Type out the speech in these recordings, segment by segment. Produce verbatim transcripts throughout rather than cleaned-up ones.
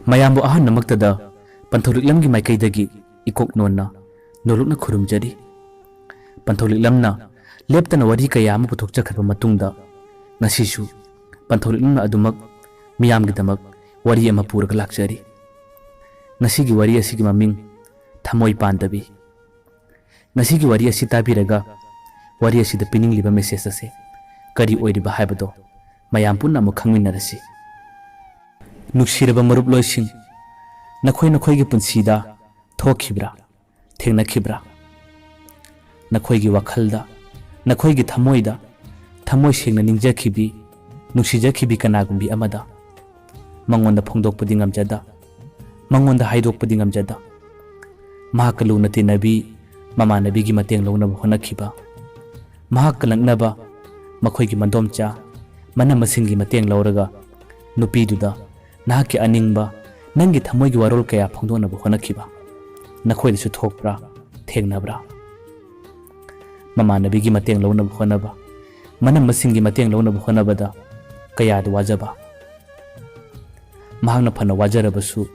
ꯃꯌꯥꯝꯕꯨ ꯑꯍꯥꯟꯕꯃꯛꯇꯗ ꯄꯟꯊꯧꯔꯤꯛꯂꯝꯒꯤ ꯃꯥꯏꯀꯩꯗꯒꯤ ꯏꯀꯣꯛ ꯅꯣꯟꯅ ꯅꯣꯂꯨꯛꯅ ꯈꯨꯔꯨꯝꯖꯔꯤ꯫ ꯄꯟꯊꯧꯔꯤꯛꯂꯝꯅ ꯂꯦꯞꯇꯅ ꯋꯥꯔꯤ ꯀꯌꯥ ꯑꯃ ꯄꯨꯊꯣꯛꯆꯈ꯭ꯔꯕ ꯃꯇꯨꯡꯗ, ꯉꯁꯤꯁꯨ ꯄꯟꯊꯧꯔꯤꯛꯂꯝꯅ ꯑꯗꯨꯃꯛ ꯃꯤꯌꯥꯝꯒꯤꯗꯃꯛ ꯋꯥꯔꯤ ꯑꯃ ꯄꯨꯔꯒ ꯂꯥꯛꯆꯔꯤ꯫ ꯉꯁꯤꯒꯤ ꯋꯥꯔꯤ ꯑꯁꯤꯒꯤ ꯃꯃꯤꯡ ꯊꯃꯣꯏ ꯄꯥꯟꯗꯕꯤ꯫ ꯉꯁꯤꯒꯤ ꯋꯥꯔꯤ ꯑꯁꯤ ꯇꯥꯕꯤꯔꯒ, ꯋꯥꯔꯤ ꯑꯁꯤꯗ ꯄꯤꯅꯤꯡꯂꯤꯕ ꯃꯦꯁꯦꯖ ꯑꯁꯤ ꯀꯔꯤ ꯑꯣꯏꯔꯤꯕ ꯍꯥꯏꯕꯗꯣ ꯃꯌꯥꯝ ꯄꯨꯟꯅ ꯑꯃꯨꯛ ꯈꯪꯃꯤꯟꯅꯔꯁꯤ꯫ ꯅꯨꯡꯁꯤꯔꯕ ꯃꯔꯨꯞꯂꯣꯏꯁꯤꯡ, ꯅꯈꯣꯏ ꯅꯈꯣꯏꯒꯤ ꯄꯨꯟꯁꯤꯗ ꯊꯣꯛꯈꯤꯕ꯭ꯔꯥ? ꯊꯦꯡꯅꯈꯤꯕ꯭ꯔꯥ? ꯅꯈꯣꯏꯒꯤ ꯋꯥꯈꯜꯗ, ꯅꯈꯣꯏꯒꯤ ꯊꯃꯣꯏꯗ, ꯊꯃꯣꯏ ꯁꯦꯡꯅ ꯅꯤꯡꯖꯈꯤꯕꯤ, ꯅꯨꯡꯁꯤꯖꯈꯤꯕꯤ ꯀꯅꯥꯒꯨꯝꯕꯤ ꯑꯃꯗ ꯃꯉꯣꯟꯗ ꯐꯣꯡꯗꯣꯛꯄꯗꯤ ꯉꯝꯖꯗ, ꯃꯉꯣꯟꯗ ꯍꯥꯏꯗꯣꯛꯄꯗꯤ ꯉꯝꯖꯗ, ꯃꯍꯥꯛꯀ ꯂꯨꯅ ꯇꯤꯟꯅꯕꯤ ꯃꯃꯥꯟꯅꯕꯤꯒꯤ ꯃꯇꯦꯡ ꯂꯧꯅꯕ ꯍꯣꯠꯅꯈꯤꯕ, ꯃꯍꯥꯛꯀ ꯅꯛꯅꯕ ꯃꯈꯣꯏꯒꯤ ꯃꯗꯣꯝꯆꯥ ꯃꯅꯝꯃꯁꯤꯡꯒꯤ ꯃꯇꯦꯡ ꯂꯧꯔꯒ ꯅꯨꯄꯤꯗꯨꯗ ꯅꯍꯥꯛꯀꯤ ꯑꯅꯤꯡꯕ, ꯅꯪꯒꯤ ꯊꯃꯣꯏꯒꯤ ꯋꯥꯔꯣꯜ ꯀꯌꯥ ꯐꯣꯡꯗꯣꯛꯅꯕ ꯍꯣꯠꯅꯈꯤꯕ ꯅꯈꯣꯏꯗꯁꯨ ꯊꯣꯛꯄ꯭ꯔꯥ, ꯊꯦꯡꯅꯕ꯭ꯔꯥ? ꯃꯃꯥꯟꯅꯕꯤꯒꯤ ꯃꯇꯦꯡ ꯂꯧꯅꯕ ꯍꯣꯠꯅꯕ, ꯃꯅꯝꯃꯁꯤꯡꯒꯤ ꯃꯇꯦꯡ ꯂꯧꯅꯕ ꯍꯣꯠꯅꯕꯗ ꯀꯌꯥꯗ ꯋꯥꯖꯕ꯫ ꯃꯍꯥꯛꯅ ꯐꯅ ꯋꯥꯖꯔꯕꯁꯨ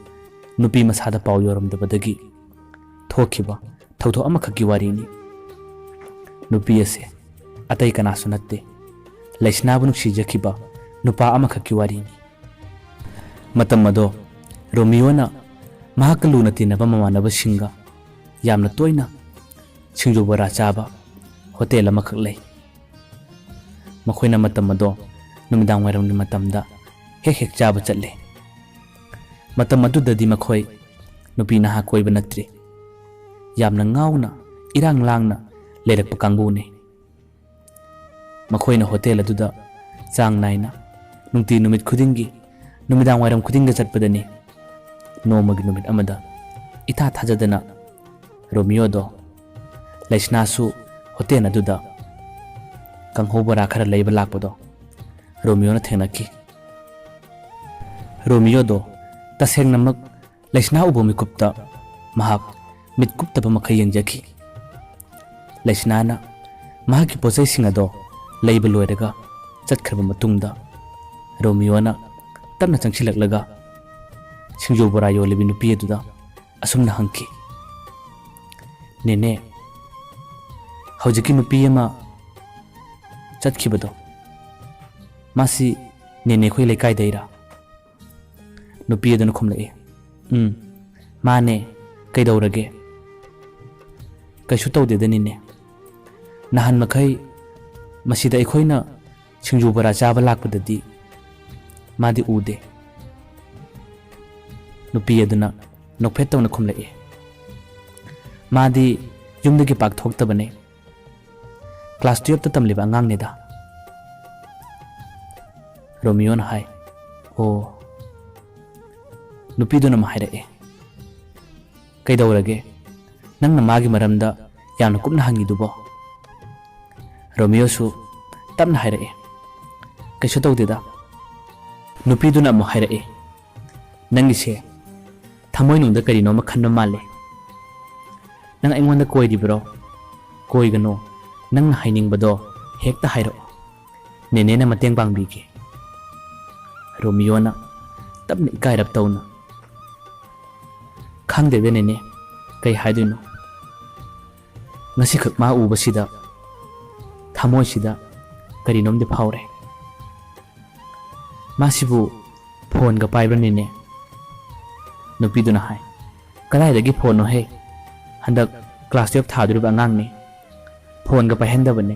ꯅꯨꯄꯤ ꯃꯁꯥꯗ ꯄꯥꯎ ꯌꯧꯔꯝꯗꯕꯗꯒꯤ ꯊꯣꯛꯈꯤꯕ ꯊꯧꯗꯣꯛ ꯑꯃꯈꯛꯀꯤ ꯋꯥꯔꯤꯅꯤ꯫ ꯅꯨꯄꯤ ꯑꯁꯦ ꯑꯇꯩ ꯀꯅꯥꯁꯨ ꯅꯠꯇꯦ, ꯂꯩꯁꯅꯥꯕꯨ ꯅꯨꯡꯁꯤꯖꯈꯤꯕ ꯅꯨꯄꯥ ꯑꯃꯈꯛꯀꯤ ꯋꯥꯔꯤꯅꯤ꯫ ꯃꯇꯝ ꯑꯗꯣ ꯔꯣꯃꯤꯌꯣꯅ ꯃꯍꯥꯛꯀ ꯂꯨꯅ ꯇꯤꯟꯅꯕ ꯃꯃꯥꯟꯅꯕꯁꯤꯡꯒ ꯌꯥꯝꯅ ꯇꯣꯏꯅ ꯁꯤꯡꯖꯨ ꯕꯣꯔꯥ ꯆꯥꯕ ꯍꯣꯇꯦꯜ ꯑꯃꯈꯛ ꯂꯩ꯫ ꯃꯈꯣꯏꯅ ꯃꯇꯝ ꯑꯗꯣ ꯅꯨꯃꯤꯗꯥꯡ ꯋꯥꯏꯔꯝꯒꯤ ꯃꯇꯝꯗ ꯍꯦꯛ ꯍꯦꯛ ꯆꯥꯕ ꯆꯠꯂꯤ꯫ ꯃꯇꯝ ꯑꯗꯨꯗꯗꯤ ꯃꯈꯣꯏ ꯅꯨꯄꯤ ꯅꯍꯥ ꯀꯣꯏꯕ ꯅꯠꯇ꯭ꯔꯤ, ꯌꯥꯝꯅ ꯉꯥꯎꯅ ꯏꯔꯥꯡ ꯂꯥꯡꯅ ꯂꯩꯔꯛꯄ ꯀꯥꯡꯕꯨꯅꯤ꯫ ꯃꯈꯣꯏꯅ ꯍꯣꯇꯦꯜ ꯑꯗꯨꯗ ꯆꯥꯡ ꯅꯥꯏꯅ ꯅꯨꯡꯇꯤ ꯅꯨꯃꯤꯠ ꯈꯨꯗꯤꯡꯒꯤ ꯅꯨꯃꯤꯗꯥꯡ ꯋꯥꯏꯔꯝ ꯈꯨꯗꯤꯡꯒ ꯆꯠꯄꯗꯅꯤ꯫ ꯅꯣꯡꯃꯒꯤ ꯅꯨꯃꯤꯠ ꯑꯃꯗ ꯏꯊꯥ ꯊꯥꯖꯗꯅ ꯔꯣꯃꯤꯌꯣꯗꯣ, ꯂꯩꯁꯅꯥꯁꯨ ꯍꯣꯇꯦꯜ ꯑꯗꯨꯗ ꯀꯥꯡꯍꯧ ꯕꯣꯔꯥ ꯈꯔ ꯂꯩꯕ ꯂꯥꯛꯄꯗꯣ ꯔꯣꯃꯤꯌꯣꯅ ꯊꯦꯡꯅꯈꯤ꯫ ꯔꯣꯃꯤꯌꯣꯗꯣ ꯇꯁꯦꯡꯅꯃꯛ ꯂꯩꯁꯅꯥ ꯎꯕ ꯃꯤꯀꯨꯞꯇ ꯃꯍꯥꯛ ꯃꯤꯠ ꯀꯨꯞꯇꯕ ꯃꯈꯩ ꯌꯦꯡꯖꯈꯤ꯫ ꯂꯩꯁꯅꯥꯅ ꯃꯍꯥꯛꯀꯤ ꯄꯣꯠꯆꯩꯁꯤꯡ ꯑꯗꯣ ꯂꯩꯕ ꯂꯣꯏꯔꯒ ꯆꯠꯈ꯭ꯔꯕ ꯃꯇꯨꯡꯗ, ꯔꯣꯃꯤꯌꯣꯅ ꯇꯞꯅ ꯆꯪꯁꯤꯜꯂꯛꯂꯒ, ꯁꯤꯡꯖꯨ ꯕꯣꯔꯥ ꯌꯣꯜꯂꯤꯕꯤ ꯅꯨꯄꯤ ꯑꯗꯨꯗ ꯑꯁꯨꯝꯅ ꯍꯪꯈꯤ, "ꯅꯦꯅꯦ, ꯍꯧꯖꯤꯛꯀꯤ ꯅꯨꯄꯤ ꯑꯃ ꯆꯠꯈꯤꯕꯗꯣ, ꯃꯥꯁꯤ ꯅꯦꯅꯦ ꯈꯣꯏ ꯂꯩꯀꯥꯏꯗꯩꯔꯥ?" ꯅꯨꯄꯤ ꯑꯗꯨꯅ ꯈꯨꯝꯂꯛꯏ, "ꯎꯝ, ꯃꯥꯅꯦ, ꯀꯩꯗꯧꯔꯒꯦ?" "ꯀꯩꯁꯨ ꯇꯧꯗꯦꯗ ꯅꯦꯅꯦ꯫ ꯅꯍꯥꯟ ꯃꯈꯩ ꯃꯁꯤꯗ ꯑꯩꯈꯣꯏꯅ ꯁꯤꯡꯖꯨ ꯕꯣꯔꯥ ꯆꯥꯕ ꯂꯥꯛꯄꯗꯗꯤ ꯃꯥꯗꯤ ꯎꯗꯦ꯫" ꯅꯨꯄꯤ ꯑꯗꯨꯅ ꯅꯣꯛꯐꯦꯠ ꯇꯧꯅ ꯈꯨꯝꯂꯛꯏ, "ꯃꯥꯗꯤ ꯌꯨꯝꯗꯒꯤ ꯄꯥꯛ ꯊꯣꯛꯇꯕꯅꯦ꯫ ꯀ꯭ꯂꯥꯁ ꯇꯨꯌꯦꯜꯞꯇ ꯇꯝꯂꯤꯕ ꯑꯉꯥꯡꯅꯤꯗ꯫" ꯔꯣꯃꯤꯌꯣꯅ ꯍꯥꯏ, "ꯑꯣ꯫" ꯅꯨꯄꯤꯗꯨꯅ ꯑꯃꯨꯛ ꯍꯥꯏꯔꯛꯑꯦ, "ꯀꯩꯗꯧꯔꯒꯦ? ꯅꯪꯅ ꯃꯥꯒꯤ ꯃꯔꯝꯗ ꯌꯥꯝꯅ ꯀꯨꯞꯅ ꯍꯪꯉꯤꯗꯨꯕꯣ?" ꯔꯣꯃꯤꯌꯣꯁꯨ ꯇꯞꯅ ꯍꯥꯏꯔꯛꯑꯦ, "ꯀꯩꯁꯨ ꯇꯧꯗꯦꯗ꯫" ꯅꯨꯄꯤꯗꯨꯅ ꯑꯃꯨꯛ ꯍꯥꯏꯔꯛꯑꯦ, "ꯅꯪꯒꯤꯁꯦ ꯊꯃꯣꯏꯅꯨꯡꯗ ꯀꯔꯤꯅꯣꯃ ꯈꯟꯕ ꯃꯥꯜꯂꯦ꯫ ꯅꯪ ꯑꯩꯉꯣꯟꯗ ꯀꯣꯏꯔꯤꯕ꯭ꯔꯣ? ꯀꯣꯏꯒꯅꯨ꯫ ꯅꯪꯅ ꯍꯥꯏꯅꯤꯡꯕꯗꯣ ꯍꯦꯛꯇ ꯍꯥꯏꯔꯛꯑꯣ꯫ ꯅꯦꯅꯦꯅ ꯃꯇꯦꯡ ꯄꯥꯡꯕꯤꯒꯦ꯫" ꯔꯣꯃꯤꯌꯣꯅ ꯇꯞꯅ ꯏꯀꯥꯏꯔꯞ ꯇꯧꯅ, "ꯈꯪꯗꯦꯗ ꯅꯦꯅꯦ, ꯀꯩ ꯍꯥꯏꯗꯣꯏꯅꯣ? ꯉꯁꯤꯈꯛ ꯃꯥ ꯎꯕꯁꯤꯗ ꯊꯃꯣꯏꯁꯤꯗ ꯀꯔꯤꯅꯣꯝꯗꯤ ꯐꯥꯎꯔꯦ꯫ ꯃꯥꯁꯤꯕꯨ ꯐꯣꯟꯒ ꯄꯥꯏꯕ꯭ꯔꯅꯦꯅꯦ?" ꯅꯨꯄꯤꯗꯨꯅ ꯍꯥꯏ, "ꯀꯗꯥꯏꯗꯒꯤ ꯐꯣꯟꯅꯣꯍꯦ? ꯍꯟꯗꯛ ꯀ꯭ꯂꯥꯁ ꯇꯨꯌꯦꯜꯞ ꯊꯥꯗꯣꯔꯤꯕ ꯑꯉꯥꯡꯅꯦ꯫ ꯐꯣꯟꯒ ꯄꯥꯏꯍꯟꯗꯕꯅꯦ꯫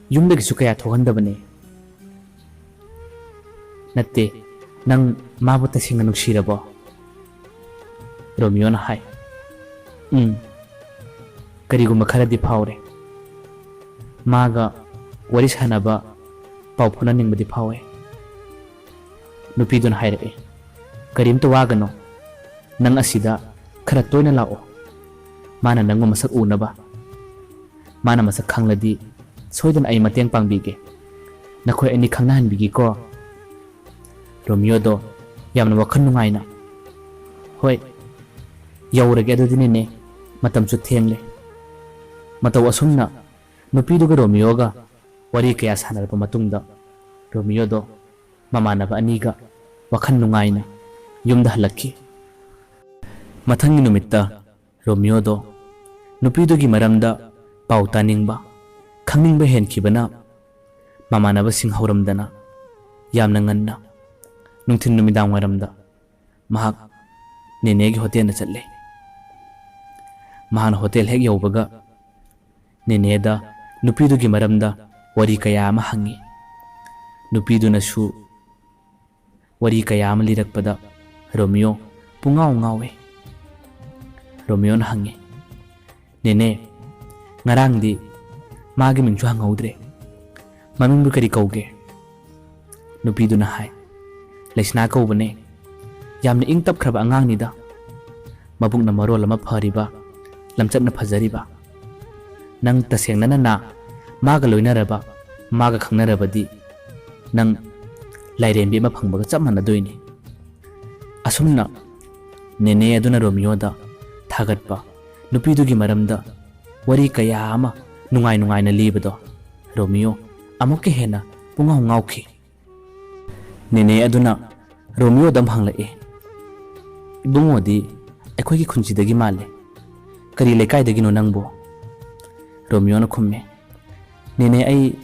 ꯌꯨꯝꯗꯒꯤꯁꯨ ꯀꯌꯥ ꯊꯣꯛꯍꯟꯗꯕꯅꯦ꯫ ꯅꯠꯇꯦ, ꯅꯪ ꯃꯥꯕꯨ ꯇꯁꯦꯡꯅ ꯅꯨꯡꯁꯤꯔꯕꯣ?" ꯔꯣꯃꯤꯌꯣꯅ ꯍꯥꯏ, "ꯎꯝ, ꯀꯔꯤꯒꯨꯝꯕ ꯈꯔꯗꯤ ꯐꯥꯎꯔꯦ꯫ ꯃꯥꯒ ꯋꯥꯔꯤ ꯁꯥꯟꯅꯕ, ꯄꯥꯎ ꯐꯥꯎꯅꯅꯤꯡꯕꯗꯤ ꯐꯥꯎꯋꯦ꯫" ꯅꯨꯄꯤꯗꯨꯅ ꯍꯥꯏꯔꯛꯏ, "ꯀꯔꯤꯝꯇ ꯋꯥꯒꯅꯣ, ꯅꯪ ꯑꯁꯤꯗ ꯈꯔ ꯇꯣꯏꯅ ꯂꯥꯛꯑꯣ꯫ ꯃꯥꯅ ꯅꯪꯕꯨ ꯃꯁꯛ ꯎꯅꯕ꯫ ꯃꯥꯅ ꯃꯁꯛ ꯈꯪꯂꯗꯤ ꯁꯣꯏꯗꯅ ꯑꯩ ꯃꯇꯦꯡ ꯄꯥꯡꯕꯤꯒꯦ꯫ ꯅꯈꯣꯏ ꯑꯅꯤ ꯈꯪꯅꯍꯟꯕꯤꯒꯦꯀꯣ꯫" ꯔꯣꯃꯤꯌꯣꯗꯣ ꯌꯥꯝꯅ ꯋꯥꯈꯜ ꯅꯨꯡꯉꯥꯏꯅ, "ꯍꯣꯏ, ꯌꯧꯔꯒꯦ ꯑꯗꯨꯗꯤ ꯅꯦꯅꯦ, ꯃꯇꯝꯁꯨ ꯊꯦꯡꯂꯦ꯫" ꯃꯇꯧ ꯑꯁꯨꯝꯅ ꯅꯨꯄꯤꯗꯨꯒ ꯔꯣꯃꯤꯌꯣꯒ ꯋꯥꯔꯤ ꯀꯌꯥ ꯁꯥꯟꯅꯔꯕ ꯃꯇꯨꯡꯗ, ꯔꯣꯃꯤꯌꯣꯗꯣ ꯃꯃꯥꯟꯅꯕ ꯑꯅꯤꯒ ꯋꯥꯈꯜ ꯅꯨꯡꯉꯥꯏꯅ ꯌꯨꯝꯗ ꯍꯜꯂꯛꯈꯤ꯫ ꯃꯊꯪꯒꯤ ꯅꯨꯃꯤꯠꯇ ꯔꯣꯃꯤꯌꯣꯗꯣ ꯅꯨꯄꯤꯗꯨꯒꯤ ꯃꯔꯝꯗ ꯄꯥꯎ ꯇꯥꯅꯤꯡꯕ, ꯈꯪꯅꯤꯡꯕ ꯍꯦꯟꯈꯤꯕꯅ ꯃꯃꯥꯟꯅꯕꯁꯤꯡ ꯍꯧꯔꯝꯗꯅ ꯌꯥꯝꯅ ꯉꯟꯅ ꯅꯨꯡꯊꯤꯜ ꯅꯨꯃꯤꯗꯥꯡ ꯋꯥꯏꯔꯝꯗ ꯃꯍꯥꯛ ꯅꯦꯅꯦꯒꯤ ꯍꯣꯇꯦꯜꯗ ꯆꯠꯂꯦ꯫ ꯃꯍꯥꯛꯅ ꯍꯣꯇꯦꯜ ꯍꯦꯛ ꯌꯧꯕꯒ ꯅꯦꯅꯦꯗ ꯅꯨꯄꯤꯗꯨꯒꯤ ꯃꯔꯝꯗ ꯋꯥꯔꯤ ꯀꯌꯥ ꯑꯃ ꯍꯪꯉꯤ꯫ ꯅꯨꯄꯤꯗꯨꯅꯁꯨ ꯋꯥꯔꯤ ꯀꯌꯥ ꯑꯃ ꯂꯤꯔꯛꯄꯗ ꯔꯣꯃꯤꯌꯣ ꯄꯨꯡꯉꯥꯎ ꯉꯥꯎꯋꯦ꯫ ꯔꯣꯃꯤꯌꯣꯅ ꯍꯪꯉꯤ, "ꯅꯦꯅꯦ, ꯉꯔꯥꯡꯗꯤ ꯃꯥꯒꯤ ꯃꯤꯡꯁꯨ ꯍꯪꯍꯧꯗ꯭ꯔꯦ꯫ ꯃꯃꯤꯡꯕꯨ ꯀꯔꯤ ꯀꯧꯒꯦ?" ꯅꯨꯄꯤꯗꯨꯅ ꯍꯥꯏ, "ꯂꯩꯁꯅꯥ ꯀꯧꯕꯅꯦ꯫ ꯌꯥꯝꯅ ꯏꯪ ꯇꯞꯈ꯭ꯔꯕ ꯑꯉꯥꯡꯅꯤꯗ꯫ ꯃꯕꯨꯛꯅ ꯃꯔꯣꯜ ꯑꯃ ꯐꯔꯤꯕ, ꯂꯝꯆꯠꯅ ꯐꯖꯔꯤꯕ꯫ ꯅꯪ ꯇꯁꯦꯡꯅꯅ ꯅꯥ ꯃꯥꯒ ꯂꯣꯏꯅꯔꯕ, ꯃꯥꯒ ꯈꯪꯅꯔꯕꯗꯤ ꯅꯪ ꯂꯥꯏꯔꯦꯝꯕꯤ ꯑꯃ ꯐꯪꯕꯒ ꯆꯞ ꯃꯥꯟꯅꯗꯣꯏꯅꯤ꯫" ꯑꯁꯨꯝꯅ ꯅꯦꯅꯦ ꯑꯗꯨꯅ ꯔꯣꯃꯤꯌꯣꯗ ꯊꯥꯒꯠꯄ, ꯅꯨꯄꯤꯗꯨꯒꯤ ꯃꯔꯝꯗ ꯋꯥꯔꯤ ꯀꯌꯥ ꯑꯃ ꯅꯨꯡꯉꯥꯏ ꯅꯨꯡꯉꯥꯏꯅ ꯂꯤꯕꯗꯣ ꯔꯣꯃꯤꯌꯣ ꯑꯃꯨꯛꯀ ꯍꯦꯟꯅ ꯄꯨꯡꯉꯥꯎ ꯉꯥꯎꯈꯤ꯫ ꯅꯦꯅꯦ ꯑꯗꯨꯅ ꯔꯣꯃꯤꯌꯣꯗ ꯑꯃꯨꯛ ꯍꯪꯂꯛꯏ, "ꯏꯕꯨꯡꯉꯣꯗꯤ ꯑꯩꯈꯣꯏꯒꯤ ꯈꯨꯟꯁꯤꯗꯒꯤ ꯃꯥꯜꯂꯦ꯫ ꯀꯔꯤ ꯂꯩꯀꯥꯏꯗꯒꯤꯅꯣ ꯅꯪꯕꯨ?" ꯔꯣꯃꯤꯌꯣꯅ ꯈꯨꯝꯃꯤ, "ꯅꯦꯅꯦ, ꯑꯩ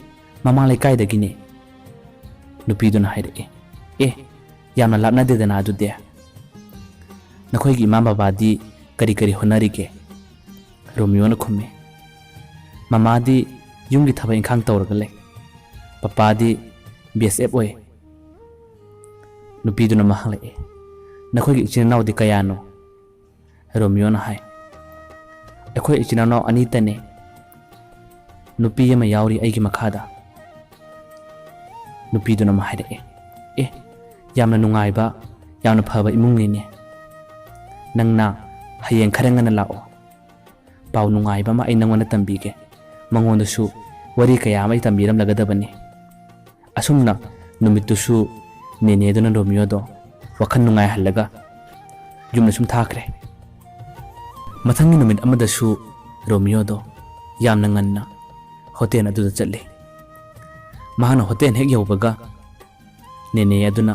ꯃꯃꯥꯡ ꯂꯩꯀꯥꯏꯗꯒꯤꯅꯦ꯫" ꯅꯨꯄꯤꯗꯨꯅ ꯍꯥꯏꯔꯛꯏ, "ꯑꯦ, ꯌꯥꯝꯅ ꯂꯥꯞꯅꯗꯦꯗꯅ ꯑꯗꯨꯗꯤ꯫ ꯅꯈꯣꯏꯒꯤ ꯏꯃꯥ ꯕꯕꯥꯗꯤ ꯀꯔꯤ ꯀꯔꯤ ꯍꯣꯠꯅꯔꯤꯒꯦ?" ꯔꯣꯃꯤꯌꯣꯅ ꯈꯨꯝꯃꯤ, "ꯃꯃꯥꯗꯤ ꯌꯨꯝꯒꯤ ꯊꯕꯛ ꯏꯪꯈꯥꯡ ꯇꯧꯔꯒ ꯂꯩ꯫ ꯄꯄꯥꯗꯤ ꯕꯤ ꯑꯦꯁ ꯑꯦꯐ ꯑꯣꯏ꯫" ꯅꯨꯄꯤꯗꯨꯅ ꯑꯃꯨꯛ ꯍꯪꯂꯛꯏ, "ꯅꯈꯣꯏꯒꯤ ꯏꯆꯤꯟ ꯏꯅꯥꯎꯗꯤ ꯀꯌꯥꯅꯣ?" ꯔꯣꯃꯤꯌꯣꯅ ꯍꯥꯏ, "ꯑꯩꯈꯣꯏ ꯏꯆꯤꯟ ꯏꯅꯥꯎ ꯑꯅꯤꯇꯅꯦ꯫ ꯅꯨꯄꯤ ꯑꯃ ꯌꯥꯎꯔꯤ ꯑꯩꯒꯤ ꯃꯈꯥꯗ꯫" ꯅꯨꯄꯤꯗꯨꯅ ꯑꯃꯨꯛ ꯍꯥꯏꯔꯛꯑꯦ, "ꯑꯦ, ꯌꯥꯝꯅ ꯅꯨꯡꯉꯥꯏꯕ, ꯌꯥꯝꯅ ꯐꯕ ꯏꯃꯨꯡꯅꯤꯅꯦ꯫ ꯅꯪꯅ ꯍꯌꯦꯡ ꯈꯔ ꯉꯟꯅ ꯂꯥꯛꯑꯣ꯫ ꯄꯥꯎ ꯅꯨꯡꯉꯥꯏꯕ ꯑꯃ ꯑꯩ ꯅꯪꯉꯣꯟꯗ ꯇꯝꯕꯤꯒꯦ꯫ ꯃꯉꯣꯟꯗꯁꯨ ꯋꯥꯔꯤ ꯀꯌꯥ ꯑꯃ ꯑꯩ ꯇꯝꯕꯤꯔꯝꯂꯒꯗꯕꯅꯤ꯫" ꯑꯁꯨꯝꯅ ꯅꯨꯃꯤꯠꯇꯨꯁꯨ ꯅꯦꯅꯦꯗꯨꯅ ꯔꯣꯃꯤꯌꯣꯗꯣ ꯋꯥꯈꯜ ꯅꯨꯡꯉꯥꯏꯍꯜꯂꯒ ꯌꯨꯝꯗ ꯁꯨꯝ ꯊꯥꯈ꯭ꯔꯦ꯫ ꯃꯊꯪꯒꯤ ꯅꯨꯃꯤꯠ ꯑꯃꯗꯁꯨ ꯔꯣꯃꯤꯌꯣꯗꯣ ꯌꯥꯝꯅ ꯉꯟꯅ ꯍꯣꯇꯦꯜ ꯑꯗꯨꯗ ꯆꯠꯂꯤ꯫ ꯃꯍꯥꯛꯅ ꯍꯣꯇꯦꯜ ꯍꯦꯛ ꯌꯧꯕꯒ ꯅꯦꯅꯦ ꯑꯗꯨꯅ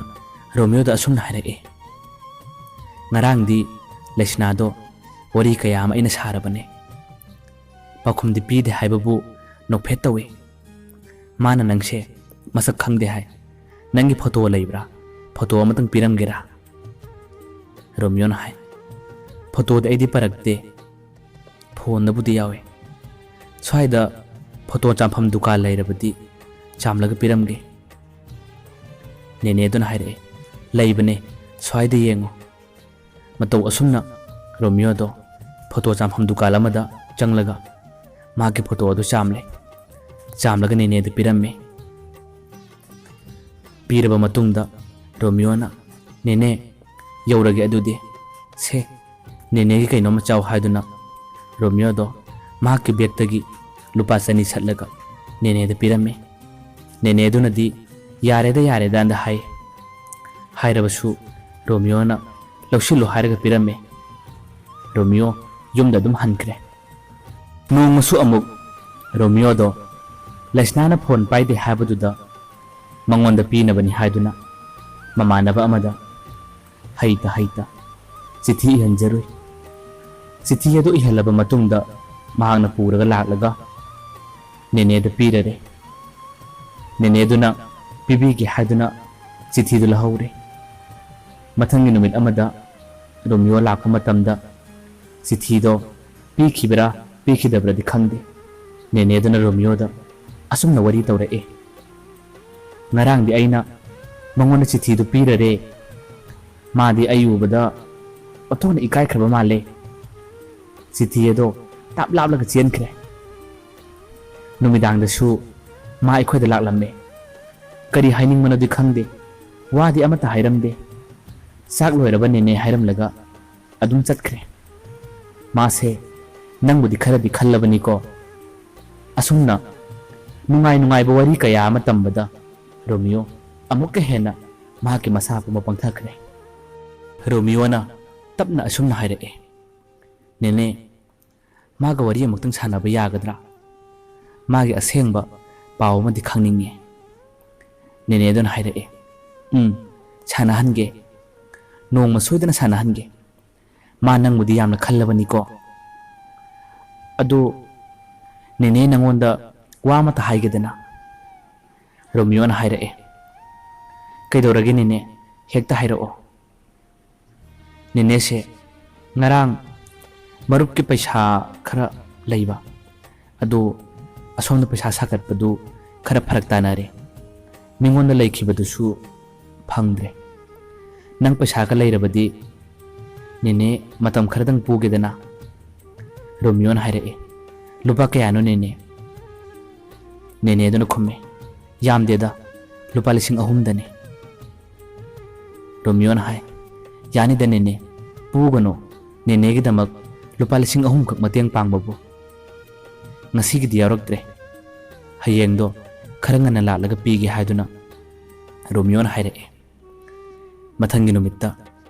ꯔꯣꯃꯤꯌꯣꯗ ꯑꯁꯨꯝꯅ ꯍꯥꯏꯔꯛꯏ, ꯉꯔꯥꯡꯗꯤ ꯂꯩꯁꯅꯥꯗꯣ ꯋꯥꯔꯤ ꯀꯌꯥ ꯑꯃ ꯑꯩꯅ ꯁꯥꯔꯕꯅꯦ꯫ ꯄꯥꯎꯈꯨꯝꯗꯤ ꯄꯤꯗꯦ ꯍꯥꯏꯕꯕꯨ ꯅꯣꯛꯐꯦꯠ ꯇꯧꯏ꯫ ꯃꯥꯅ ꯅꯪꯁꯦ ꯃꯁꯛ ꯈꯪꯗꯦ ꯍꯥꯏ꯫ "ꯅꯪꯒꯤ ꯐꯣꯇꯣ ꯂꯩꯕ꯭ꯔꯥ? ꯐꯣꯇꯣ ꯑꯃꯇꯪ ꯄꯤꯔꯝꯒꯦꯔꯥ?" ꯔꯣꯃꯤꯌꯣꯅ ꯍꯥꯏ꯫ "ꯐꯣꯇꯣꯗꯤ ꯑꯩꯗꯤ ꯄꯔꯛꯇꯦ꯫ ꯐꯣꯟꯗꯕꯨꯗꯤ ꯌꯥꯎꯋꯦ꯫ ꯁ꯭ꯋꯥꯏꯗ ꯐꯣꯇꯣ ꯆꯥꯝꯐꯝ ꯗꯨꯀꯥꯟ ꯂꯩꯔꯕꯗꯤ ꯆꯥꯝꯂꯒ ꯄꯤꯔꯝꯒꯦ꯫" ꯅꯦꯅꯦꯗꯨꯅ ꯍꯥꯏꯔꯛꯑꯦ, "ꯂꯩꯕꯅꯦ, ꯁ꯭ꯋꯥꯏꯗ ꯌꯦꯡꯉꯣ꯫" ꯃꯇꯧ ꯑꯁꯨꯝꯅ ꯔꯣꯃꯤꯌꯣꯗꯣ ꯐꯣꯇꯣ ꯆꯥꯝꯐꯝ ꯗꯨꯀꯥꯟ ꯑꯃꯗ ꯆꯪꯂꯒ ꯃꯍꯥꯛꯀꯤ ꯐꯣꯇꯣ ꯑꯗꯨ ꯆꯥꯝꯂꯦ꯫ ꯆꯥꯝꯂꯒ ꯅꯦꯅꯦꯗ ꯄꯤꯔꯝꯃꯦ꯫ ꯄꯤꯔꯕ ꯃꯇꯨꯡꯗ ꯔꯣꯃꯤꯌꯣꯅ, "ꯅꯦꯅꯦ, ꯌꯧꯔꯒꯦ ꯑꯗꯨꯗꯤ꯫ ꯁꯦ, ꯅꯦꯅꯦꯒꯤ ꯀꯩꯅꯣꯝꯃ ꯆꯥꯎ" ꯍꯥꯏꯗꯨꯅ ꯔꯣꯃꯤꯌꯣꯗꯣ ꯃꯍꯥꯛꯀꯤ ꯕꯦꯒꯇꯒꯤ ꯂꯨꯄꯥ ꯆꯅꯤ ꯁꯠꯂꯒ ꯅꯦꯅꯦꯗ ꯄꯤꯔꯝꯃꯤ꯫ ꯅꯦꯅꯦꯗꯨꯅꯗꯤ "ꯌꯥꯔꯦꯗ, ꯌꯥꯔꯦꯗ" ꯑꯅ ꯍꯥꯏ꯫ ꯍꯥꯏꯔꯕꯁꯨ ꯔꯣꯃꯤꯌꯣꯅ "ꯂꯧꯁꯤꯜꯂꯨ" ꯍꯥꯏꯔꯒ ꯄꯤꯔꯝꯃꯤ꯫ ꯔꯣꯃꯤꯌꯣ ꯌꯨꯝꯗ ꯑꯗꯨꯝ ꯍꯟꯈ꯭ꯔꯦ꯫ ꯅꯣꯡꯃꯁꯨ ꯑꯃꯨꯛ ꯔꯣꯃꯤꯌꯣꯗꯣ ꯂꯩꯁꯅꯥꯅ ꯐꯣꯟ ꯄꯥꯏꯗꯦ ꯍꯥꯏꯕꯗꯨꯗ ꯃꯉꯣꯟꯗ ꯄꯤꯅꯕꯅꯤ ꯍꯥꯏꯗꯨꯅ ꯃꯃꯥꯟꯅꯕ ꯑꯃꯗ ꯍꯩꯇ ꯍꯩꯇ ꯆꯤꯊꯤ ꯏꯍꯟꯖꯔꯨꯏ꯫ ꯆꯤꯊꯤ ꯑꯗꯨ ꯏꯍꯜꯂꯕ ꯃꯇꯨꯡꯗ ꯃꯍꯥꯛꯅ ꯄꯨꯔꯒ ꯂꯥꯛꯂꯒ ꯅꯦꯅꯦꯗ ꯄꯤꯔꯔꯦ꯫ ꯅꯦꯅꯦꯗꯨꯅ ꯄꯤꯕꯤꯒꯦ ꯍꯥꯏꯗꯨꯅ ꯆꯤꯊꯤꯗꯨ ꯂꯧꯍꯧꯔꯦ꯫ ꯃꯊꯪꯒꯤ ꯅꯨꯃꯤꯠ ꯑꯃꯗ ꯔꯣꯃꯤꯌꯣ ꯂꯥꯛꯄ ꯃꯇꯝꯗ ꯆꯤꯊꯤꯗꯣ ꯄꯤꯈꯤꯕ꯭ꯔꯥ ꯄꯤꯈꯤꯗꯕ꯭ꯔꯗꯤ ꯈꯪꯗꯦ, ꯅꯦꯅꯦꯗꯨꯅ ꯔꯣꯃꯤꯌꯣꯗ ꯑꯁꯨꯝꯅ ꯋꯥꯔꯤ ꯇꯧꯔꯛꯑꯦ, "ꯉꯔꯥꯡꯗꯤ ꯑꯩꯅ ꯃꯉꯣꯟꯗ ꯆꯤꯊꯤꯗꯨ ꯄꯤꯔꯔꯦ꯫ ꯃꯥꯗꯤ ꯑꯩ ꯎꯕꯗ ꯑꯣꯟꯊꯣꯛꯅ ꯏꯀꯥꯏꯈ꯭ꯔꯕ ꯃꯥꯜꯂꯦ꯫ ꯆꯤꯊꯤ ꯑꯗꯣ ꯇꯥꯞ ꯂꯥꯞꯂꯒ ꯆꯦꯟꯈ꯭ꯔꯦ꯫ ꯅꯨꯃꯤꯗꯥꯡꯗꯁꯨ ꯃꯥ ꯑꯩꯈꯣꯏꯗ ꯂꯥꯛꯂꯝꯃꯦ꯫ ꯀꯔꯤ ꯍꯥꯏꯅꯤꯡꯕꯅꯣꯗꯤ ꯈꯪꯗꯦ, ꯋꯥꯗꯤ ꯑꯃꯠꯇ ꯍꯥꯏꯔꯝꯗꯦ꯫ ꯆꯥꯛ ꯂꯣꯏꯔꯕ ꯅꯦꯅꯦ ꯍꯥꯏꯔꯝꯂꯒ ꯑꯗꯨꯝ ꯆꯠꯈ꯭ꯔꯦ꯫ ꯃꯥꯁꯦ ꯅꯪꯕꯨꯗꯤ ꯈꯔꯗꯤ ꯈꯜꯂꯕꯅꯤꯀꯣ꯫" ꯑꯁꯨꯝꯅ ꯅꯨꯡꯉꯥꯏ ꯅꯨꯡꯉꯥꯏꯕ ꯋꯥꯔꯤ ꯀꯌꯥ ꯑꯃ ꯇꯝꯕꯗ ꯔꯣꯃꯤꯌꯣ ꯑꯃꯨꯛꯀ ꯍꯦꯟꯅ ꯃꯍꯥꯛꯀꯤ ꯃꯁꯥ ꯄꯨꯝꯕ ꯄꯪꯊꯈ꯭ꯔꯦ꯫ ꯔꯣꯃꯤꯌꯣꯅ ꯇꯞꯅ ꯑꯁꯨꯝꯅ ꯍꯥꯏꯔꯛꯑꯦ, "ꯅꯦꯅꯦ, ꯃꯥꯒ ꯋꯥꯔꯤ ꯑꯃꯨꯛꯇꯪ ꯁꯥꯟꯅꯕ ꯌꯥꯒꯗ꯭ꯔꯥ? ꯃꯥꯒꯤ ꯑꯁꯦꯡꯕ ꯄꯥꯎ ꯑꯃꯗꯤ ꯈꯪꯅꯤꯡꯉꯦ꯫" ꯅꯦꯅꯦꯗꯨꯅ ꯍꯥꯏꯔꯛꯑꯦ, "ꯎꯝ, ꯁꯥꯟꯅꯍꯟꯒꯦ꯫ ꯅꯣꯡꯃ ꯁꯣꯏꯗꯅ ꯁꯥꯟꯅꯍꯟꯒꯦ꯫ ꯃꯥ ꯅꯪꯕꯨꯗꯤ ꯌꯥꯝꯅ ꯈꯜꯂꯕꯅꯤꯀꯣ꯫ ꯑꯗꯨ ꯅꯦꯅꯦ ꯅꯪꯉꯣꯟꯗ ꯋꯥ ꯑꯃꯇ ꯍꯥꯏꯒꯦꯗꯅ꯫ ꯔꯣꯃꯤꯌꯣꯅ ꯍꯥꯏꯔꯛꯑꯦ꯫ ꯀꯩꯗꯧꯔꯒꯦ ꯅꯦꯅꯦ? ꯍꯦꯛꯇ ꯍꯥꯏꯔꯛꯑꯣ꯫ ꯅꯦꯅꯦꯁꯦ ꯉꯔꯥꯡ ꯃꯔꯨꯞꯀꯤ ꯄꯩꯁꯥ ꯈꯔ ꯂꯩꯕ, ꯑꯗꯨ ꯑꯁꯣꯝꯗ ꯄꯩꯁꯥ ꯁꯥꯒꯠꯄꯗꯨ ꯈꯔ ꯐꯔꯛ ꯇꯥꯅꯔꯦ꯫ ꯃꯤꯉꯣꯟꯗ ꯂꯩꯈꯤꯕꯗꯨꯁꯨ ꯐꯪꯗ꯭ꯔꯦ꯫ ꯅꯪ ꯄꯩꯁꯥꯒ ꯂꯩꯔꯕꯗꯤ ꯅꯦꯅꯦ ꯃꯇꯝ ꯈꯔꯗꯪ ꯄꯨꯒꯦꯗꯅ꯫ ꯔꯣꯃꯤꯌꯣꯅ ꯍꯥꯏꯔꯛꯑꯦ꯫ ꯂꯨꯄꯥ ꯀꯌꯥꯅꯣ ꯅꯦꯅꯦ? ꯅꯦꯅꯦꯗꯨꯅ ꯈꯨꯝꯃꯦ꯫ ꯌꯥꯝꯗꯦꯗ, ꯂꯨꯄꯥ ꯂꯤꯁꯤꯡ ꯑꯍꯨꯝꯗꯅꯤ꯫ ꯔꯣꯃꯤꯌꯣꯅ ꯍꯥꯏ꯫ ꯌꯥꯅꯤꯗ ꯅꯦꯅꯦ, ꯄꯨꯒꯅꯨ꯫ ꯅꯦꯅꯦꯒꯤꯗꯃꯛ ꯂꯨꯄꯥ ꯂꯤꯁꯤꯡ ꯑꯍꯨꯝꯈꯛ ꯃꯇꯦꯡ ꯄꯥꯡꯕꯕꯨ꯫ ꯉꯁꯤꯒꯤꯗꯤ ꯌꯥꯎꯔꯛꯇ꯭ꯔꯦ꯫ ꯍꯌꯦꯡꯗꯣ ꯈꯔ ꯉꯟꯅ ꯂꯥꯛꯂꯒ ꯄꯤꯒꯦ ꯍꯥꯏꯗꯨꯅ ꯔꯣꯃꯤꯌꯣꯅ ꯍꯥꯏꯔꯛꯑꯦ꯫ ꯃꯊꯪꯒꯤ ꯅꯨꯃꯤꯠꯇ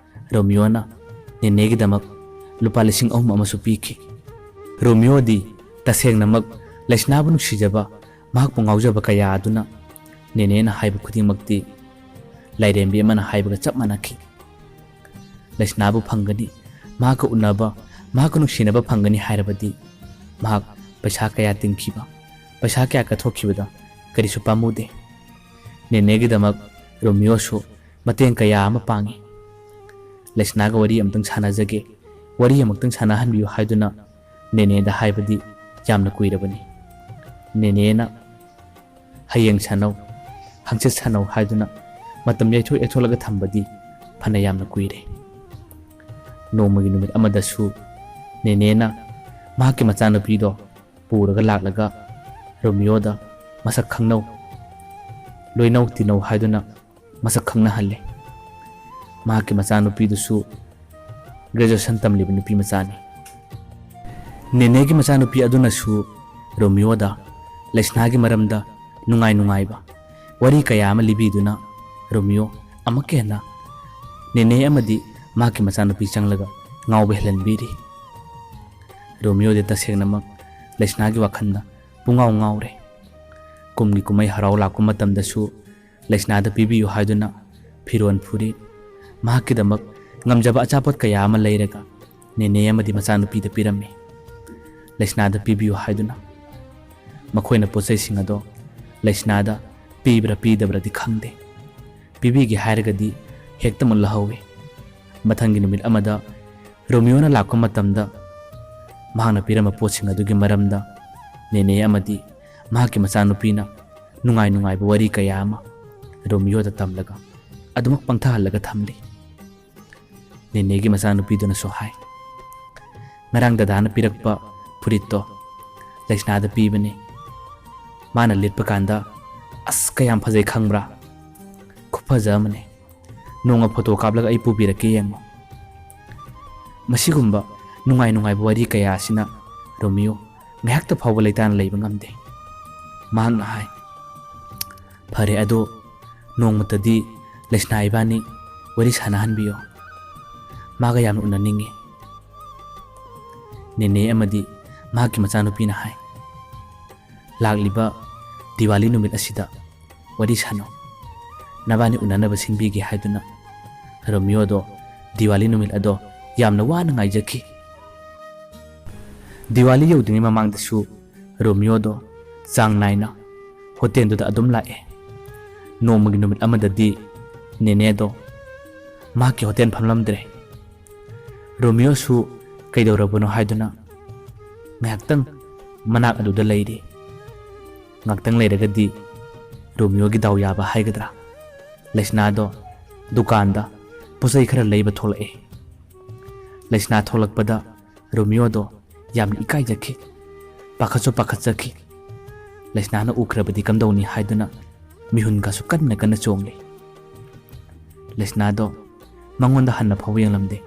ꯔꯣꯃꯤꯌꯣꯅ ꯅꯦꯅꯦꯒꯤꯗꯃꯛ ꯂꯨꯄꯥ ꯂꯤꯁꯤꯡ ꯑꯍꯨꯝ ꯑꯃꯁꯨ ꯄꯤꯈꯤ꯫ ꯔꯣꯃꯤꯌꯣꯗꯤ ꯇꯁꯦꯡꯅꯃꯛ ꯂꯩꯁꯅꯥꯕꯨ ꯅꯨꯡꯁꯤꯖꯕ, ꯃꯍꯥꯛꯄꯨ ꯉꯥꯎꯖꯕ ꯀꯌꯥ ꯑꯗꯨꯅ ꯅꯦꯅꯦꯅ ꯍꯥꯏꯕ ꯈꯨꯗꯤꯡꯃꯛꯇꯤ ꯂꯥꯏꯔꯦꯝꯕꯤ ꯑꯃꯅ ꯍꯥꯏꯕꯒ ꯆꯞ ꯃꯥꯟꯅꯈꯤ꯫ ꯂꯩꯁꯅꯥꯕꯨ ꯐꯪꯒꯅꯤ, ꯃꯍꯥꯛꯀ ꯎꯅꯕ, ꯃꯍꯥꯛꯀ ꯅꯨꯡꯁꯤꯅꯕ ꯐꯪꯒꯅꯤ ꯍꯥꯏꯔꯕꯗꯤ ꯃꯍꯥꯛ ꯄꯩꯁꯥ ꯀꯌꯥ ꯇꯤꯡꯈꯤꯕ, ꯄꯩꯁꯥ ꯀꯌꯥ ꯀꯠꯊꯣꯛꯈꯤꯕꯗ ꯀꯔꯤꯁꯨ ꯄꯥꯝꯃꯨꯗꯦ꯫ ꯅꯦꯅꯦꯒꯤꯗꯃꯛ ꯔꯣꯃꯤꯌꯣꯁꯨ ꯃꯇꯦꯡ ꯀꯌꯥ ꯑꯃ ꯄꯥꯡꯉꯤ꯫ ꯂꯩꯁꯅꯥꯒ ꯋꯥꯔꯤ ꯑꯃꯇꯪ ꯁꯥꯟꯅꯖꯒꯦ, ꯋꯥꯔꯤ ꯑꯃꯨꯛꯇꯪ ꯁꯥꯟꯅꯍꯟꯕꯤꯌꯨ ꯍꯥꯏꯗꯨꯅ ꯅꯦꯅꯦꯗ ꯍꯥꯏꯕꯗꯤ ꯌꯥꯝꯅ ꯀꯨꯏꯔꯕꯅꯤ꯫ ꯅꯦꯅꯦꯅ ꯍꯌꯦꯡ ꯁꯥꯟꯅꯧ, ꯍꯪꯆꯤꯠ ꯁꯥꯟꯅꯧ ꯍꯥꯏꯗꯨꯅ ꯃꯇꯝ ꯌꯩꯊꯣꯛ ꯌꯩꯊꯣꯛꯂꯒ ꯊꯝꯕꯗꯤ ꯐꯅ ꯌꯥꯝꯅ ꯀꯨꯏꯔꯦ꯫ ꯅꯣꯡꯃꯒꯤ ꯅꯨꯃꯤꯠ ꯑꯃꯗꯁꯨ ꯅꯦꯅꯦꯅ ꯃꯍꯥꯛꯀꯤ ꯃꯆꯥꯅꯨꯄꯤꯗꯣ ꯄꯨꯔꯒ ꯂꯥꯛꯂꯒ ꯔꯣꯃꯤꯌꯣꯗ ꯃꯁꯛ ꯈꯪꯅꯧ, ꯂꯣꯏꯅꯧ ꯇꯤꯟꯅꯧ ꯍꯥꯏꯗꯨꯅ ꯃꯁꯛ ꯈꯪꯅꯍꯜꯂꯦ꯫ ꯃꯍꯥꯛꯀꯤ ꯃꯆꯥꯅꯨꯄꯤꯗꯨꯁꯨ graduation ꯇꯝꯂꯤꯕ ꯅꯨꯄꯤ ꯃꯆꯥꯅꯤ꯫ ꯅꯦꯅꯦꯒꯤ ꯃꯆꯥꯅꯨꯄꯤ ꯑꯗꯨꯅꯁꯨ ꯔꯣꯃꯤꯌꯣꯗ ꯂꯩꯁꯅꯥꯒꯤ ꯃꯔꯝꯗ ꯅꯨꯡꯉꯥꯏ ꯅꯨꯡꯉꯥꯏꯕ ꯋꯥꯔꯤ ꯀꯌꯥ ꯑꯃ ꯂꯤꯕꯤꯗꯨꯅ ꯔꯣꯃꯤꯌꯣ ꯑꯃꯨꯛꯀ ꯍꯦꯟꯅ ꯅꯦꯅꯦ ꯑꯃꯗꯤ ꯃꯍꯥꯛꯀꯤ ꯃꯆꯥꯅꯨꯄꯤ ꯆꯪꯂꯒ ꯉꯥꯎꯕ ꯍꯦꯜꯍꯟꯕꯤꯔꯤ꯫ ꯔꯣꯃꯤꯌꯣꯗꯤ ꯇꯁꯦꯡꯅꯃꯛ ꯂꯩꯁꯅꯥꯒꯤ ꯋꯥꯈꯜꯗ ꯄꯨꯡꯉꯥꯎ ꯉꯥꯎꯔꯦ꯫ ꯀꯨꯝꯒꯤ ꯀꯨꯝꯍꯩ ꯍꯔꯥꯎ ꯂꯥꯛꯄ ꯃꯇꯝꯗꯁꯨ ꯂꯩꯁꯅꯥꯗ ꯄꯤꯕꯤꯌꯨ ꯍꯥꯏꯗꯨꯅ ꯐꯤꯔꯣꯜ ꯐꯨꯔꯤꯠ, ꯃꯍꯥꯛꯀꯤꯗꯃꯛ ꯉꯝꯖꯕ ꯑꯆꯥꯄꯣꯠ ꯀꯌꯥ ꯑꯃ ꯂꯩꯔꯒ ꯅꯦꯅꯦ ꯑꯃꯗꯤ ꯃꯆꯥꯅꯨꯄꯤꯗ ꯄꯤꯔꯝꯃꯤ꯫ ꯂꯩꯁꯅꯥꯗ ꯄꯤꯕꯤꯌꯨ ꯍꯥꯏꯗꯨꯅ꯫ ꯃꯈꯣꯏꯅ ꯄꯣꯠ ꯆꯩꯁꯤꯡ ꯑꯗꯣ ꯂꯩꯁꯅꯥꯗ ꯄꯤꯕ꯭ꯔꯥ ꯄꯤꯗꯕ꯭ꯔꯗꯤ ꯈꯪꯗꯦ꯫ ꯄꯤꯕꯤꯒꯦ ꯍꯥꯏꯔꯒꯗꯤ ꯍꯦꯛꯇꯃꯛ ꯂꯧꯍꯧꯏ꯫ ꯃꯊꯪꯒꯤ ꯅꯨꯃꯤꯠ ꯑꯃꯗ ꯔꯣꯃꯤꯌꯣꯅ ꯂꯥꯛꯄ ꯃꯇꯝꯗ ꯃꯍꯥꯛꯅ ꯄꯤꯔꯝꯕ ꯄꯣꯠꯁꯤꯡ ꯑꯗꯨꯒꯤ ꯃꯔꯝꯗ ꯅꯦꯅꯦ ꯑꯃꯗꯤ ꯃꯍꯥꯛꯀꯤ ꯃꯆꯥꯅꯨꯄꯤꯅ ꯅꯨꯡꯉꯥꯏ ꯅꯨꯡꯉꯥꯏꯕ ꯋꯥꯔꯤ ꯀꯌꯥ ꯑꯃ ꯔꯣꯃꯤꯌꯣꯗ ꯇꯝꯂꯒ ꯑꯗꯨꯃꯛ ꯄꯪꯊꯍꯜꯂꯒ ꯊꯝꯂꯤ꯫ ꯅꯦꯅꯦꯒꯤ ꯃꯆꯥꯅꯨꯄꯤꯗꯨꯅꯁꯨ ꯍꯥꯏ, "ꯉꯔꯥꯡ ꯗꯗꯥꯅ ꯄꯤꯔꯛꯄ ꯐꯨꯔꯤꯠꯇꯣ ꯂꯩꯁꯅꯥꯗ ꯄꯤꯕꯅꯤ꯫ ꯃꯥꯅ ꯂꯤꯠꯄ ꯀꯥꯟꯗ ꯑꯁ ꯀꯌꯥꯝ ꯐꯖꯩ ꯈꯪꯕ꯭ꯔꯥ? ꯈꯨꯐꯖ ꯑꯃꯅꯤ꯫ ꯅꯣꯡꯃ ꯐꯣꯇꯣ ꯀꯥꯞꯂꯒ ꯑꯩ ꯄꯨꯕꯤꯔꯛꯀꯦ, ꯌꯦꯡꯉꯣ꯫" ꯃꯁꯤꯒꯨꯝꯕ ꯅꯨꯡꯉꯥꯏ ꯅꯨꯡꯉꯥꯏꯕ ꯋꯥꯔꯤ ꯀꯌꯥ ꯑꯁꯤꯅ ꯔꯣꯃꯤꯌꯣ ꯉꯥꯏꯍꯥꯛꯇ ꯐꯥꯎꯕ ꯂꯩꯇꯥꯅ ꯂꯩꯕ ꯉꯝꯗꯦ꯫ ꯃꯍꯥꯛꯅ ꯍꯥꯏ, "ꯐꯔꯦ, ꯑꯗꯣ ꯅꯣꯡꯃꯇꯗꯤ ꯂꯩꯁꯅꯥ ꯏꯕꯥꯅꯤ ꯋꯥꯔꯤ ꯁꯥꯟꯅꯍꯟꯕꯤꯌꯣ꯫ ꯃꯥꯒ ꯌꯥꯝꯅ ꯎꯅꯅꯤꯡꯉꯤ꯫" ꯅꯦꯅꯦ ꯑꯃꯗꯤ ꯃꯍꯥꯛꯀꯤ ꯃꯆꯥꯅꯨꯄꯤꯅ ꯍꯥꯏ, "ꯂꯥꯛꯂꯤꯕ ꯗꯤꯋꯥꯂꯤ ꯅꯨꯃꯤꯠ ꯑꯁꯤꯗ ꯋꯥꯔꯤ ꯁꯥꯟꯅꯧ꯫ ꯅꯕꯥꯅꯤ ꯎꯅꯅꯕ ꯁꯤꯟꯕꯤꯒꯦ" ꯍꯥꯏꯗꯨꯅ ꯔꯣꯃꯤꯌꯣꯗꯣ ꯗꯤꯋꯥꯂꯤ ꯅꯨꯃꯤꯠ ꯑꯗꯣ ꯌꯥꯝꯅ ꯋꯥꯅ ꯉꯥꯏꯖꯈꯤ꯫ ꯗꯤꯋꯥꯂꯤ ꯌꯧꯗ꯭ꯔꯤꯉꯩ ꯃꯃꯥꯡꯗꯁꯨ ꯔꯣꯃꯤꯌꯣꯗꯣ ꯆꯥꯡ ꯅꯥꯏꯅ ꯍꯣꯇꯦꯜꯗꯨꯗ ꯑꯗꯨꯝ ꯂꯥꯛꯑꯦ꯫ ꯅꯣꯡꯃꯒꯤ ꯅꯨꯃꯤꯠ ꯑꯃꯗꯗꯤ ꯅꯦꯅꯦꯗꯣ ꯃꯍꯥꯛꯀꯤ ꯍꯣꯇꯦꯜ ꯐꯝꯂꯝꯗ꯭ꯔꯦ꯫ ꯔꯣꯃꯤꯌꯣꯁꯨ ꯀꯩꯗꯧꯔꯕꯅꯣ ꯍꯥꯏꯗꯨꯅ ꯉꯥꯏꯍꯥꯛꯇꯪ ꯃꯅꯥꯛ ꯑꯗꯨꯗ ꯂꯩꯔꯤ꯫ ꯉꯥꯏꯍꯥꯛꯇꯪ ꯂꯩꯔꯒꯗꯤ ꯔꯣꯃꯤꯌꯣꯒꯤ ꯗꯥꯎ ꯌꯥꯕ ꯍꯥꯏꯒꯗ꯭ꯔꯥ, ꯂꯩꯁꯅꯥꯗꯣ ꯗꯨꯀꯥꯟꯗ ꯄꯣꯠ ꯆꯩ ꯈꯔ ꯂꯩꯕ ꯊꯣꯛꯂꯛꯑꯦ꯫ ꯂꯩꯁꯅꯥ ꯊꯣꯛꯂꯛꯄꯗ ꯔꯣꯃꯤꯌꯣꯗꯣ ꯌꯥꯝꯅ ꯏꯀꯥꯏꯖꯈꯤ, ꯄꯥꯈꯠꯁꯨ ꯄꯥꯈꯠꯆꯈꯤ꯫ ꯂꯩꯁꯅꯥꯅ ꯎꯈ꯭ꯔꯕꯗꯤ ꯀꯝꯗꯧꯅꯤ ꯍꯥꯏꯗꯨꯅ ꯃꯤꯍꯨꯟꯒꯁꯨ ꯀꯟꯅ ꯀꯟꯅ ꯆꯣꯡꯂꯤ꯫ ꯂꯩꯁꯅꯥꯗꯣ ꯃꯉꯣꯟꯗ ꯍꯟꯅ ꯐꯥꯎꯕ ꯌꯦꯡꯂꯝꯗꯦ꯫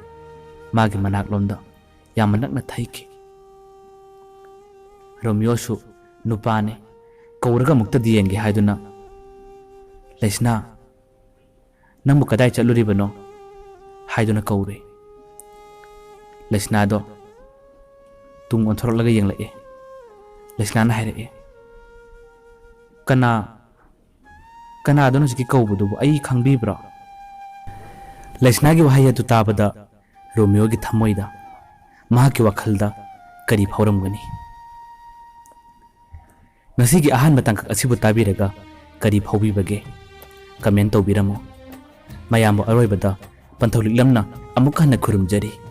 ꯃꯥꯒꯤ ꯃꯅꯥꯛꯂꯣꯝꯗ ꯌꯥꯝꯅ ꯅꯛꯅ ꯊꯩꯈꯤ꯫ ꯔꯣꯃꯤꯌꯣꯁꯨ ꯅꯨꯄꯥꯅꯤ, ꯀꯧꯔꯒ ꯑꯃꯨꯛꯇꯗꯤ ꯌꯦꯡꯒꯦ ꯍꯥꯏꯗꯨꯅ, "ꯂꯩꯁꯅꯥ, ꯅꯪꯕꯨ ꯀꯗꯥꯏ ꯆꯠꯂꯨꯔꯤꯕꯅꯣ?" ꯍꯥꯏꯗꯨꯅ ꯀꯧꯔꯦ꯫ ꯂꯩꯁꯅꯥꯗꯣ ꯇꯨꯡ ꯑꯣꯟꯊꯣꯔꯛꯂꯒ ꯌꯦꯡꯂꯛꯑꯦ꯫ ꯂꯩꯁꯅꯥꯅ ꯍꯥꯏꯔꯛꯑꯦ, "ꯀꯅꯥ, ꯀꯅꯥꯗꯅꯣ ꯍꯧꯖꯤꯛꯀꯤ ꯀꯧꯕꯗꯨꯕꯨ? ꯑꯩ ꯈꯪꯕꯤꯕ꯭ꯔꯣ?" ꯂꯩꯁꯅꯥꯒꯤ ꯋꯥꯍꯩ ꯑꯗꯨ ꯇꯥꯕꯗ ꯔꯣꯃꯤꯌꯣꯒꯤ ꯊꯃꯣꯏꯗ, ꯃꯍꯥꯛꯀꯤ ꯋꯥꯈꯜꯗ ꯀꯔꯤ ꯐꯥꯎꯔꯝꯒꯅꯤ? ꯉꯁꯤꯒꯤ ꯑꯍꯥꯟꯕ ꯇꯥꯡꯀꯛ ꯑꯁꯤꯕꯨ ꯇꯥꯕꯤꯔꯒ ꯀꯔꯤ ꯐꯥꯎꯕꯤꯕꯒꯦ? ꯀꯃꯦꯟ ꯇꯧꯕꯤꯔꯝꯃꯨ꯫ ꯃꯌꯥꯝꯕꯨ ꯑꯔꯣꯏꯕꯗ ꯄꯟꯊꯧ ꯂꯤꯛꯂꯝꯅ ꯑꯃꯨꯛ ꯍꯟꯅ ꯈꯨꯔꯨꯝꯖꯔꯤ꯫